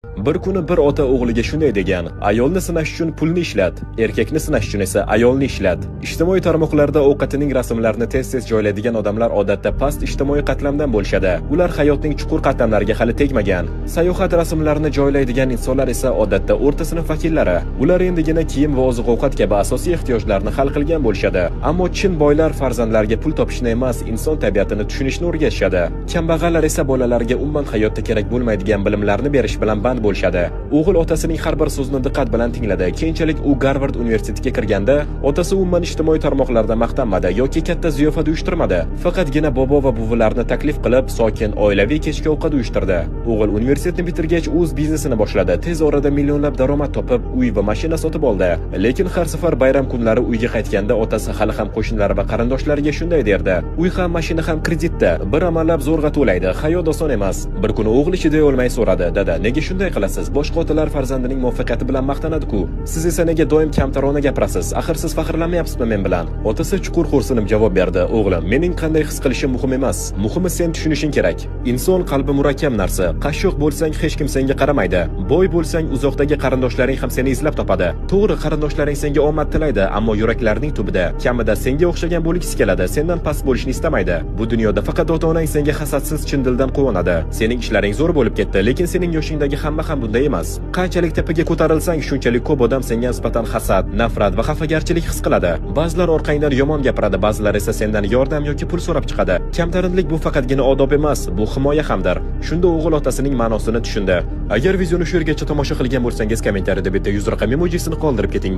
Bir kuni bir ota o'g'liga shunday degan: "Ayolni sinash uchun pulni ishlat, erkakni sinash uchun esa ayolni ishlat." Ijtimoiy tarmoqlarda ovqatining rasmlarini tez-tez joylaydigan odamlar odatda past ijtimoiy qatlamdan bo'lishadi. Ular hayotning chuqur qatlamlariga hali tegmagan. Sayohat rasmlarini joylaydigan insonlar esa odatda o'rta sinf vakillari. Ular endigina kiyim va oziq-ovqat kabi asosiy ehtiyojlarni hal qilgan bo'lishadi. Ammo chin boylar farzandlarga pul topishni emas, inson tabiatini tushunishni o'rgatishadi. Kambag'allar esa bolalarga umuman hayotda kerak bo'lmaydigan bilimlarni berish bilan band bo'lishadi. O'g'il otasining har bir so'zini diqqat bilan tingladi. Keyinchalik u Garvard universitetiga kirganda, otasi umuman ijtimoiy tarmoqlarda maqtanmadi yoki katta ziyofat uyushtirmadi. Faqatgina bobo va buvilarni taklif qilib, sokin oilaviy kechki ovqat uyushtirdi. O'g'il universitetni bitirgach, o'z biznesini boshladi. Tez orada millionlab daromad topib, uy va mashina sotib oldi. Lekin har safar bayram kunlari uyga qaytganda otasi hali ham qo'shnilari va qarindoshlariga shunday derdi: "Uy ham, mashina ham kreditda, bir amallab zo'rg'a to'laydi. Hayot oson emas." Bir kuni o'g'li chiday olmay so'radi: "Dada, nega shunday qilasiz? Boshqa otalar farzandining muvaffaqiyati bilan maqtanadi-ku. Siz esa nega doim kamtarona gapirasiz? Axir siz faxrlanmayapsizmi men bilan?" Otasi chuqur xo'rsinib javob berdi: "O'g'lim, mening qanday his qilishim muhim emas. Muhimi, sen tushunishing kerak. Inson qalbi murakkab narsa. Qashshoq bo'lsang, hech kim senga qaramaydi. Boy bo'lsang, uzoqdagi qarindoshlaring ham seni izlab topadi. To'g'ri, qarindoshlaring senga omad tilaydi, ammo yuraklarining tubida kamida senga o'xshagan bo'lgisi keladi, sendan past bo'lishni istamaydi. Bu dunyoda faqat ota-onang senga hasadsiz, chin dildan quvonadi. Sening ishlaring zo'r bo'lib ketdi, lekin sening yoshingdagi hamma ham bunday emas. Qanchalik tepaga ko'tarilsang, shunchalik ko'p odam senga nisbatan hasad, nafrat va xafagarchilik his qiladi. Ba'zilar orqangdan yomon gapiradi, ba'zilar esa sendan yordam yoki pul so'rab chiqadi. Kamtarinlik bu faqatgina odob emas, bu himoya hamdir." Shunda o'g'il otasining ma'nosini tushundi. Agar videoni shu yergacha tomosha qilgan bo'lsangiz, kommentariyada bitta 100 raqam emojisini qoldirib keting.